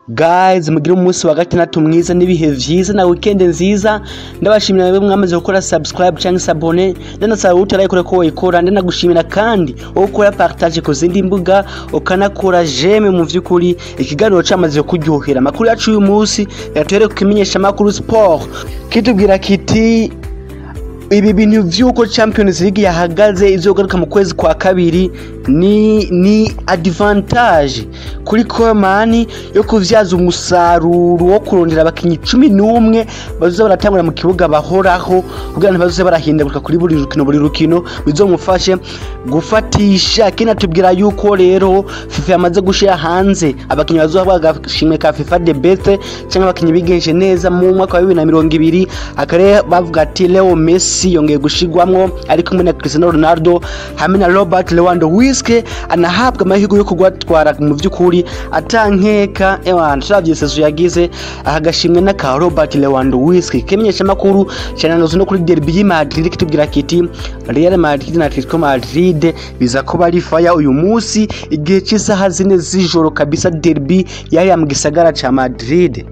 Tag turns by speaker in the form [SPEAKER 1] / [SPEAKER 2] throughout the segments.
[SPEAKER 1] Guys, mugire umunsi wa gatandatu mwiza n'ibihe vyiza na weekend nziza. Ndabashimira mwebwe mwamaze gukora subscribe cyangwa s'abonner. Ndanasaba utarayikora ko wayikora. Ndanagushimira kandi wowe ukora partage ku zindi mbuga, ukanakora j'aime. Mu vy'ukuri ikiganiro camaze kuryohera. Amakuru yacu uyu munsi yatuhere kukimenyesha amakuru sport, kitubwira kiti ibi bintu vy'uko Champions League yahagaze, izogaruka mu kwezi kwa kabiri, ni advantage kuri Koeman yo kuvyaza umusaruro wo kurondera abakinyi 11 bazoza baratangura mu kibuga bahoraho, kugira ngo bazoze barahindagurika kuri buri rukino, buri rukino, bizomufashe gufatisha. Kinatubwira yuko rero FIFA yamaze gushira hanze abakinyi bazohabwa agashimwe ka FIFA The Best, cyangwa abakinyi bigenje neza mu mwaka wa 2020. Akare bavuga ati Leo Messi yongeye gushigwamwo ari kumwe na Cristiano Ronaldo hamwe na Robert Lewandowski, anahabwa amahirwe yo kugwatwara. Mu vy'ukuri atankeka, ewana, turavye saison yagize, aka gashimwe n'aka Robert Lewandowski. Kimenyesha makuru cyane no kuri derby y'i Madrid, kitubwira kiti Real Madrid na Atletico Madrid biza kuba ari fire uyu munsi igihe cy'isaha 4 z'ijoro kabisa, derby yari mu gisagara ca Madrid.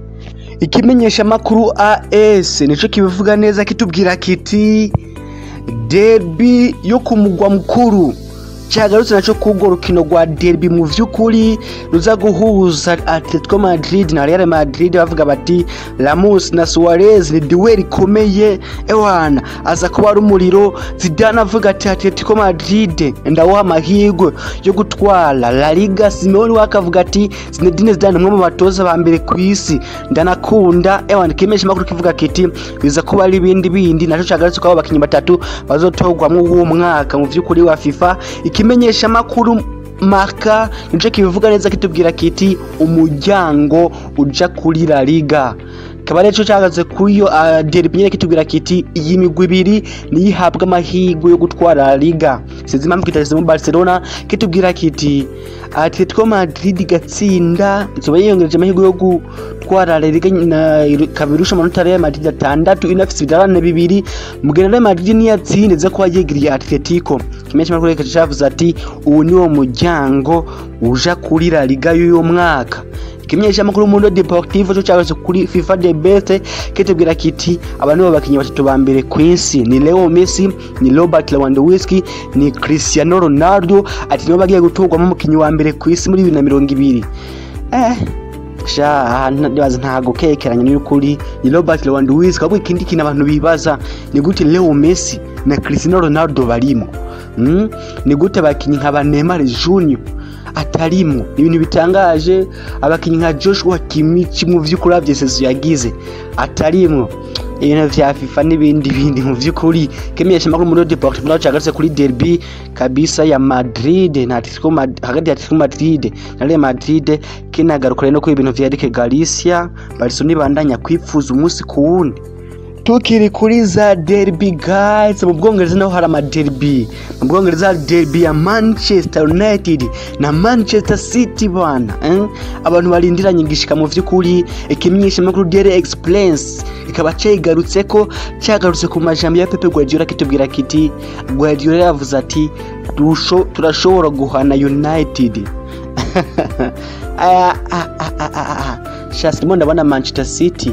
[SPEAKER 1] Ikimenyesha makuru AS nico kibivuga neza, kitubwira kiti derby yo ku mugwa mukuru cyagarutse naco k'urwo rukino rwa derby mu vy'ukuri ruza guhuza Atletico Madrid na Real Madrid. Bavuga bati Ramos na Suarez ni duel ikomeye, ewana, aza kuba ari umuriro. Zidane avuga ati Atletico Madrid ndawuha amahirwe yo gutwara La Liga. Simeone we akavuga ati Zinedine Zidane umwe mu batoza ba mbere ku isi ndanakunda. Ewana, kimenyesha makuru kivuga kiti biza kuba ari ibindi bindi. Naco cyagarutse ko abo bakinyi batatu bazotorwamwo uwo mwaka mu vy'ukuri wa FIFA. Ikimenyesha makuru Marca nico kibivuga neza, kitubwira kiti umuryango uja kuri La Liga. Kaba rero cyagaze kuri iyo derby nyene, kitubwira kiti iyi migwi ibiri niyo ihabwa amahirwe yo gutwara La Liga. Sinzi impamvu kitashizemo Barcelona. Kitubwira kiti Atletico Madrid igatsinda izoba yiyongereje amahirwe yo gutwara La Liga na kabirusha amanota Real Madrid 6, inafise ibirarane 2. Mugena Real Madrid niyatsinze iza kuba yegiriye Atletico. Kimenyesha makuru cavuze ati ubu niwo muryango uja kuri La Liga y'uyu mwaka. Ikimenyesha makuru Mundo Deportivo cyo cyagaze kuri FIFA The Best, kitubwira kiti aba nibo bakinyi batatu ba mbere ku isi, ni Leo Messi, ni Robert Lewandowski, ni Cristiano Ronaldo, ati nibo bagiye gutorwamo umukinyi wa mbere ku isi muri 2020. Sha, ndibaza ntago kekeranya n'ukuri ni Robert Lewandowski. Ahubwo ikindi kintu abantu bibaza ni gute Leo Messi na Cristiano Ronaldo barimo? Ni gute abakinyi nka ba Neymar Junior atarimo? Ibintu bitangaje. Abakinyi nka Joshua Kimmich, mu vy'ukuri uravye saison yagize, atarimo. Ibintu vya FIFA n'ibindi bindi mu vy'ukuri. Kimenyesha makuru muri Deportivo naco cagarutse kuri derby kabisa ya Madrid na Atletico Madrid, hagati ya Atletico Madrid na Real Madrid. Kinagaruka no kuri ibintu vya Eric Garcia, Barcelona ibandanya kwipfuza umunsi ku wundi. Tukiri kuri za derby, guys, mu Bwongereza naho hari amaderby. Mu Bwongereza hari derby ya Manchester United na Manchester City bana, eh? Abantu barindiranye igishika mu vy'ukuri. Ikimenyesha makuru Daily Express ikaba cayigarutse ko cyagarutse ku majambo ya Pep Guardiola, kitubwira kiti Guardiola yavuze ati turashobora guhana United. Ah, ah, ah, ah, ah. Sha, ndimo ndabona Manchester City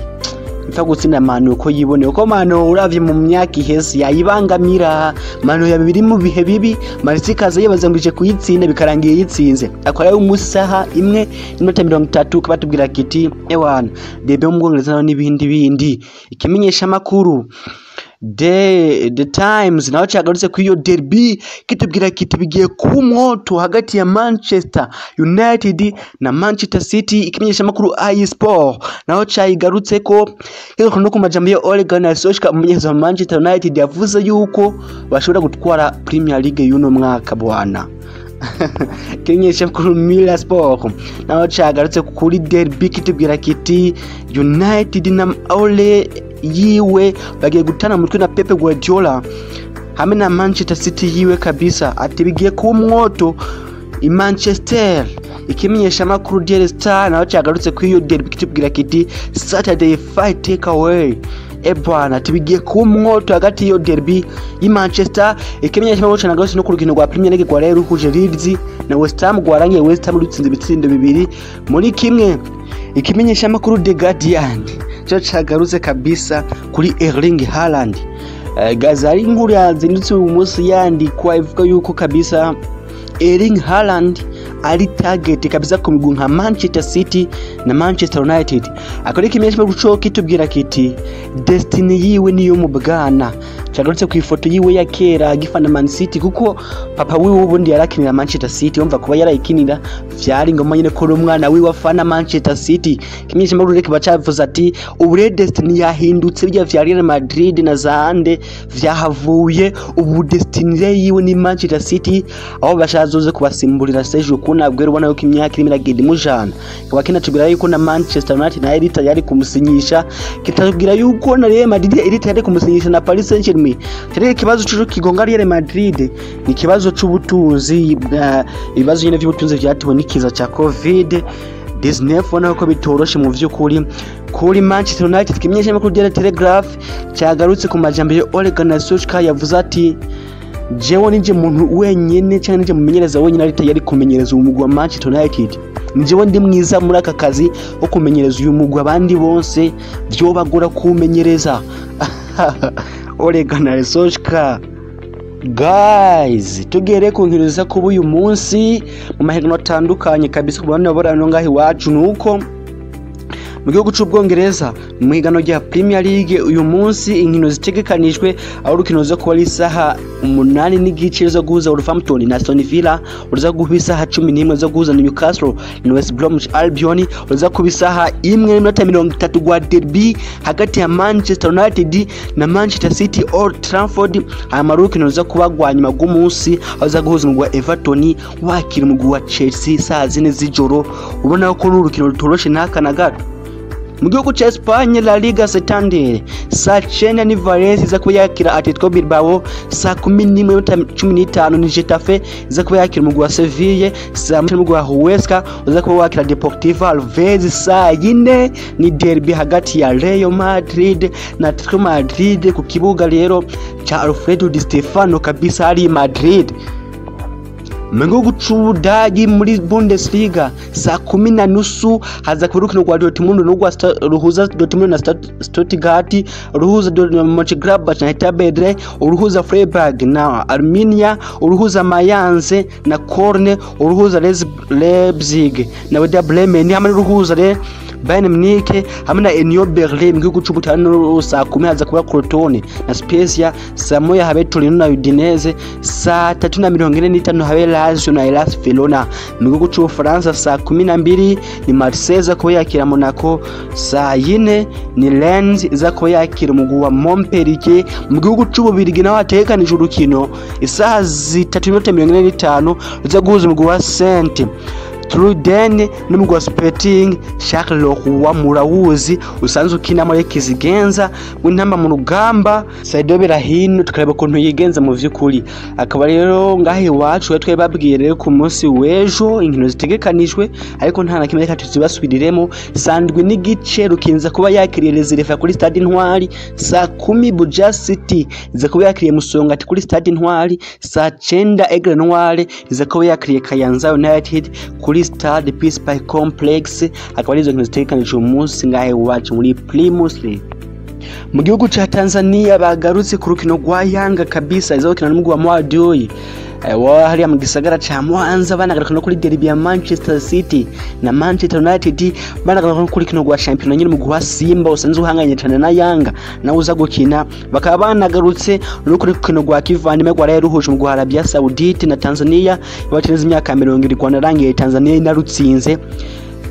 [SPEAKER 1] ipfa gutsinda Man U uko yiboneye, uko Man U uravye mu myaka iheze yayibangamira. Man U yaba biri mu bihe bibi, Man City ikaza yibaza ngo ije kuyitsinda, bikarangiye yitsinze. Akora yo mu saha 1:30 kabatubwira kiti ewana, derby yo mu Bwongereza naho n'ibindi bindi. Ikimenyesha makuru The Times naho cyagarutse kuri iyo derby, kitubwira kiti bigiye kuba umwoto hagati ya Manchester United na Manchester City. Ikimenyesha makuru iSport naho cyayigarutse ko kigaruka no ku majambo ya Ole Gunnar Solskjaer, umumenyereza wa Manchester United, yavuze yuko bashobora gutwara Premier League y'uno mwaka bwana. Ikimenyesha makuru Mirror Sport naho cyagarutse kuri derby, kitubwira kiti United na Ole yiwe bagiye gutana mutwe na Pep Guardiola hamwe na Manchester City yiwe kabisa, ati bigiye kuba umwoto i Manchester. Ikimenyesha makuru Daily Star naho cyagarutse kuri iyo derby, kitubwira kiti Saturday fight take away. Ebwana tibigiye kuba umwoto hagati y'iyo derby y'i Manchester. Ikimenyesha cyane gose no ku rukino rwa Premier League rwa rero ruhuje Leeds na West Ham, rwarangiye West Ham rutsinze ibitsindo 2-1. Ikimenyesha makuru The Guardian cyo cagarutse kabisa kuri Erling Haaland. Gazari inkuru yazindutse uyu munsi yandikwa ivuga yuko kabisa Erling Haaland ari target kabisa ku migwi nka Manchester City na Manchester United. Akora ikimenyesha guco kitubwira kiti destiny yiwe niyo mu bwana. Cagarutse ku ifoto yiwe ya kera agifana Man City, kuko papa wiwe ubundi yarakinira Manchester City, umva kuba yarayikinira vyari ngoma nyene ko umwana wiwe afana Manchester City. Ikimenyesha makuru reke bacavuze ati ubu rero destiny yahindutse, bijya vya Real Madrid na zande vyahavuye, ubu destiny yiwe ni Manchester City, aho bashazoze kubasimburira Sergio Kun Aguero, ubona yuko imyaka irimo iragenda imujana. Kaba kinatubwira yuko na Manchester United nayo iri tayari kumusinyisha, kitatubwira yuko na Real Madrid iri tayari kumusinyisha na Paris Saint-Germain. Rero ikibazo cyo kigonga Real Madrid ni ikibazo c'ubutunzi, ibibazo nyene vy'ubutunzi vyatewe n'ikiza ca COVID-19, ubona ko bitoroshe mu vy'ukuri kuri Manchester United. Ikimenyesha makuru Daily Telegraph cyagarutse ku majambo ya Ole Gunnar Solskjaer, yavuze ati jewe nije muntu wenyene cyangwa nije mumenyereza wenyene ari tayari kumenyereza uyu mugwi wa Manchester United, jewe ndi mwiza muri aka kazi ko kumenyereza uyu mugwi, abandi bose vyobagora kumenyereza. Ole Gunnar Solskjaer. Guys, tugere ku nkino ziza kuba uyu munsi mu mahiganwa atandukanye kabisa ku bana borano ngaho iwacu, nuko mu gihugu c'Ubwongereza mu higanwa rya Premier League uyu munsi inkino zitegekanijwe, aho urukino ruza kuba ari isaha 8:15 zo guhuza Wolverhampton na Aston Villa, ruza kuba isaha 11 zo guhuza Newcastle na West Bromwich Albion, ruza kuba isaha 1:30 rwa derby hagati ya Manchester United na Manchester City Old Trafford. Hanyuma urukino ruza kuba rwa nyuma rw'umunsi, aho ruza guhuza umugwi wa Everton wakira umugwi wa Chelsea saa 4 z'ijoro. Ubona ko uru rukino rutoroshe n'aka na gato. Mu gihugu ca Espagne La Liga Santander saa 9 ni Valencia iza kuba yakira Atletico Bilbao, saa 11:15 ni Getafe iza kuba yakira umugwi wa Sevilla, saa 1 umugwi wa Huesca uza kuba wakira Deportivo Alaves, saa 4 ni derby hagati ya Real Madrid na Atletico Madrid ku kibuga rero ca Alfredo Di Stefano kabisa ari Madrid. Mu gihugu c'Ubudagi muri Bundesliga saa 10:30 haza kuba urukino rwa Dortmund n'urwa ruhuza Dortmund na Stuttgart, uruhuza Mönchengladbach na Hertha Berlin, uruhuza Freiburg na Arminia, uruhuza Mayence na Köln, uruhuza Leipzig na Werder Bremen, hamwe n'uruhuza Bayern Munich hamwe na Union Berlin. Mu gihugu c'Ubutaliyani saa 10 haza kuba Crotone na Spezia, saa 1 habe Torino na Udinese, saa 3:45 habe Lazio na Hellas Verona. Mu gihugu c'Ubufaransa saa 12 ni Marseille iza kuba yakira Monaco, saa 4 ni Lens iza kuba yakira umugwi wa Montpellier. Mu gihugu c'Ububirigi naho hategekanijwe urukino isaha 3:45 ruza guhuza umugwi wa Saint Truiden n'umugwi wa Sporting Charleroi murawuzi usanzwe ukina muri Kizigenza w'intamba mu rugamba Saido Berahino, tukareba ukuntu yigenza mu vy'ukuri. Akaba rero ngaho iwacu twari babwiye rero ku munsi w'ejo inkino zitegekanijwe, ariko nta na kimwe reka tuzibasubiriremo. Saa 7:15 rukinza kuba yakiriye Reserve kuri Stade Intwari, saa 10 Buja City iza kuba yakiriye Musongati kuri Stade Intwari, saa 9 Aigle Noire iza kuba yakiriye Kayanza United kuri Stade Peace Park Complex. Akaba ari izo nkino zitegekanijwe uyu munsi ngaho iwacu muri Primus League. Mu gihugu ca Tanzania bagarutse ku rukino rwa Yanga kabisa iza gukina n'umugwi wa Mwadui wa hariya mu gisagara ca Mwanza, banagaruka no kuri derby ya Manchester City na Manchester United, banagaruka no kuri rukino rwa shampiyona nyine umugwi wa Simba usanzwe uhanganye cane na Yanga nawe uza gukina, bakaba banagarutse no kuri rukino rwa kivandimwe rwa rero ruhuje umugwi wa Arabia Saudite na Tanzania batenze imyaka 70 rwanarangiye Tanzania inarutsinze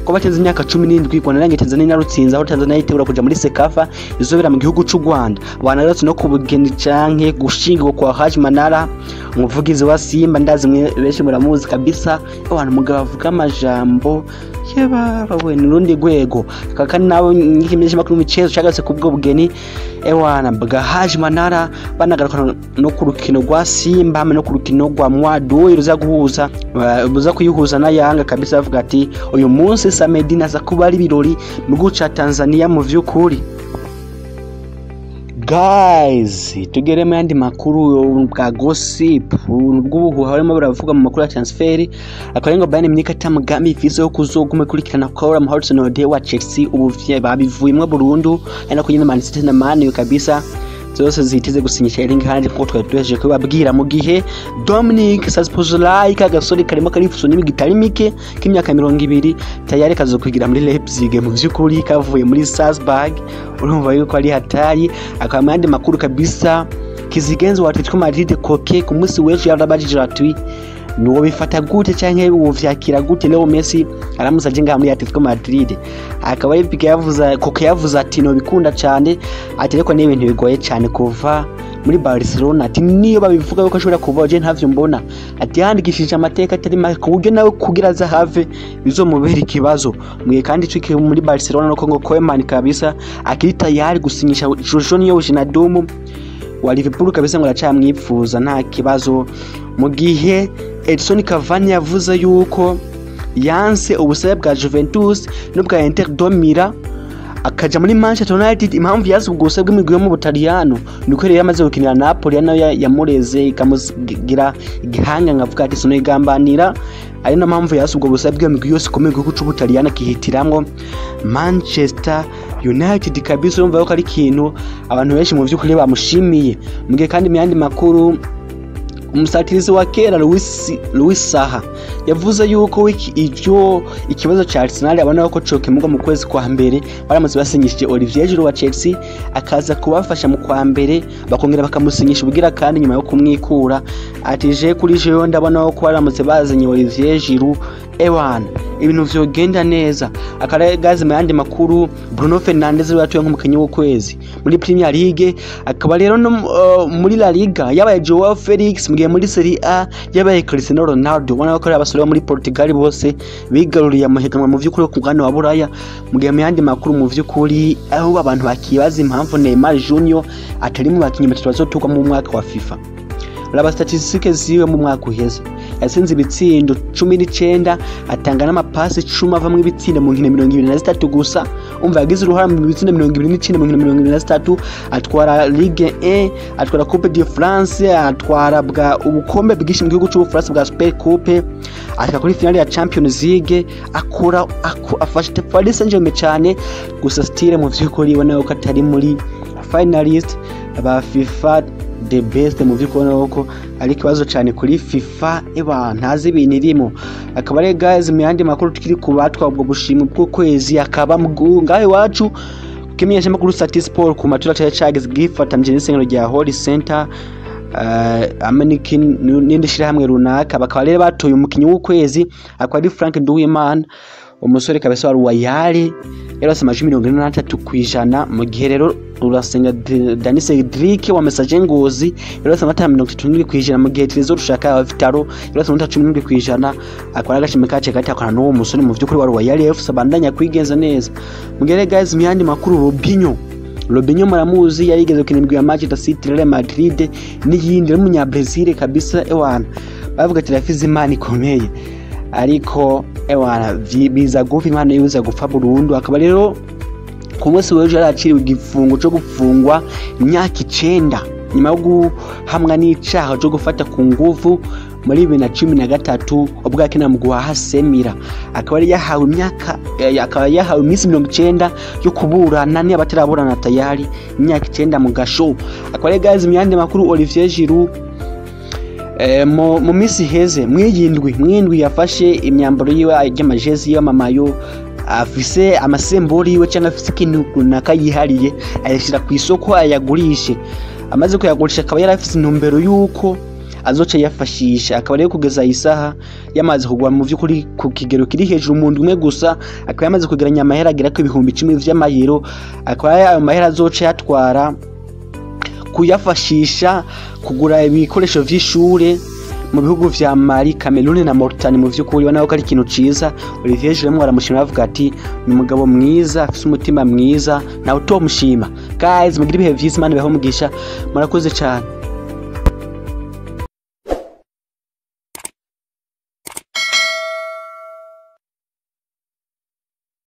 [SPEAKER 1] ko batenze imyaka 17 Rwanda rangiye Tanzania inarutsinze, aho Tanzania yitegura kuja muri CECAFA izobera mu gihugu c'u Rwanda. Banagarutse no ku bugeni canke gushingirwa kwa Haji Manara umuvugizi wa Simba, ndazi mwe benshi muramuzi kabisa, abantu mugabo avuga amajambo yebaba we ni urundi rwego. Kaka nawe nkimenyesha makuru michezo cagarutse kubwo bugeni ewana bwa Haji Manara, banagaruka no ku rukino rwa Simba hamwe no ku rukino rwa Mwadui ruza guhuza buza kuyihuza na Yanga kabisa, bavuga ati uyu munsi Samedina aza kuba ari ibirori mu gihugu ca Tanzania mu vy'ukuri. Guys, tugere mu yandi makuru bwa gossip bw'ubuhuha barimo baravuga mu makuru ya transfer. Akaba ari ngo Bayern Munich ata mugambi ifise wo kuzoguma ikurikirana Callum Hudson-Odoi wa Chelsea, ubu babivuyemwo burundu, ari nako nyene Man City na Man U kabisa zose ziteze gusinyisha Erling Haaland, kuko twari duhejeje kubabwira. Mu gihe Dominic Szoboszlai, kagasore karimo karifuso n'imigwi itari mike, k'imyaka 20, tayari kazokwigira muri Leipzig, mu vy'ukuri kavuye muri Salzburg, urumva yuko ari hatari. Akaba mu yandi makuru kabisa, kizigenzo wa Atletico Madrid Koke ku munsi w'ejo yarabajije ati: "Nuwo bifata gute canke wovyakira gute Leo Messi aramusaje ngaha muri Atletico Madrid?" Akaba ari Piqué yavuze, Koke yavuze ati: "No bikunda cyane," ati: "Ariko ni ibintu bigoye cyane kuva muri Barcelona," ati: "Niyo babivuga yuko ashobora kuva, je ntavyo mbona," ati: "Yandikishije amateka atari make ku buryo nawe kugira aza have bizomubera ikibazo." Mwiye kandi cike muri Barcelona nuko ngo Koeman kabisa akiri tayari gusinyisha Georginio Wijnaldum wa Liverpool, kabisa ngo aracamwipfuza, nta kibazo. Mu gihe Edson Cavani yavuze yuko yanse ubusabe bwa Juventus n'ubwa Inter de Milan akaja muri Manchester United. Impamvu yanse ubwo busabe bw'imigwi yo mu Butaliyano ni uko rero yamaze gukinira Napoli, nayo yamureze ikamugira igihanga, nkavuga ati sinoyigambanira, ari no mpamvu yanse ubwo busabe bw'imigwi yose ikomeye mu gihugu c'Ubutaliyano, akihitiramwo Manchester United kabisa. Urumva yuko ari ikintu abantu benshi mu vy'ukuri bamushimiye. Mu gihe kandi mu yandi makuru, umusatirizi wa kera Luis Saha yavuze yuko ivyo ikibazo ca Arsenal abona ko cokemurwa mu kwezi kwa mbere, baramutse basinyishije Olivier Giroud wa Chelsea akaza kubafasha mu kwa mbere, bakongera bakamusinyisha ubugira kandi nyuma yo kumwikura. Ati: "Je kuri jewe ndabona ko baramutse bazanye Olivier Giroud, ewana, ibintu vyogenda neza." Akaragazi mu yandi makuru, Bruno Fernandes yatowe nk'umukinyi w'ukwezi muri Premier League, akaba rero no muri La Liga yabaye Joao Felix, mu gihe muri Serie A yabaye Cristiano Ronaldo. Ubona ko ari abasore bo muri Portugal bose bigaruriye amahiganwa mu vy'ukuri ku mugabane wa Buraya. Mu gihe mu yandi makuru, mu vy'ukuri, aho abantu bakibaza impamvu Neymar Junior atari mu bakinyi batatu bazotorwa mu mwaka wa FIFA. Raba statistique ziwe: mu mwaka uheze yatsinze ibitsindo 19, atanga n'amapasi 10 avamwo ibitsindo mu nkino 23 gusa. Umva, yagize uruhara mu bitsindo 29 mu nkino 23, atwara Ligue 1, atwara Coupe de France, atwara bwa ubukombe bwinshi mu gihugu c'Ubufaransa bwa Super Coupe, ashika kuri finale ya Champions League, akora afasha Paris Saint-Germain cyane. Gusa still mu vy'ukuri ubona ko atari muri finalist ba FIFA the best. Mu vy'ukuri ubona ko ari ikibazo cyane kuri FIFA, eba ntazi ibintu irimo. Akaba ari guys, mu yandi makuru tukiri ku batwa ubwo bushimwe bw'ukwezi, akaba ngaho iwacu kimenyeshamakuru Sati Sport ku matora cari cageze gifatanije n'isengero rya Holy Center hamwe n'indi shirahamwe runaka, bakaba rero batoye umukinyi w'ukwezi, akaba ari Frank Nduwimana, umusore kabisa wa Royal, yarose amajwi 43%. Mu gihe rero Rurasenga Dani Cedric wa Messager Ngozi yarose amanota 37%, mu gihe Trezor Rushaka wa Vitaro yarose amanota 17%. Akaba ari agashimwe kace gatakwana n'uwo musore mu vy'ukuri wa Royal FC abandanya kwigenza neza. Mu gihe guys, mu yandi makuru, Robinho muramuzi, yarigeze gukina imigwi ya Manchester City, Real Madrid n'iyindi, ari umunya-Brazil kabisa. Ewana, bavuga ati rafize imana ikomeye, ariko ewana biza gupfa, imana yibuza gupfa burundu. Akaba rero ku munsi w'ejo yaraciriwe igifungo cyo gufungwa imyaka 9 nyuma yo guhamwa n'icaha cyo gufata ku nguvu muri 2013 ubwo yakina mu guhaha Semira. Akaba yari yahawe imyaka akaba yahawe iminsi 90 yo kuburana, niba ataraburana tayari imyaka 9 mu gasho. Akaba ari guys, mu yandi makuru, Olivier Giroud mu minsi iheze mwiyindwi yafashe imyambaro yiwe y'amajezi y'amamayo afise amasembori yiwe cyangwa afise ikintu runaka yihariye, ayashyira ku isoko ayagurishe. Amaze kuyagurisha akaba yari afise intumbero y'uko azoca yafashisha. Akaba rero kugeza iyi saha yamaze kugwa mu vy'ukuri ku kigero kiri hejuru. Mu ndwi imwe gusa akaba yamaze kugeranya amahera agera ku 10,000 vy'amayero, akaba ayo mahera azoca yatwara kuyafashisha kugura ibikoresho vy'ishure mu bihugu vya Mali, Cameroon na Mauritania. Mu vy'ukuri ubona ko ari ikintu ciza. Olivier Giroud baramushima, bavuga ati ni umugabo mwiza afise umutima mwiza, nawe utomushima. Guys, mugire ibihe vyiza, Imana ibahe umugisha, murakoze cane.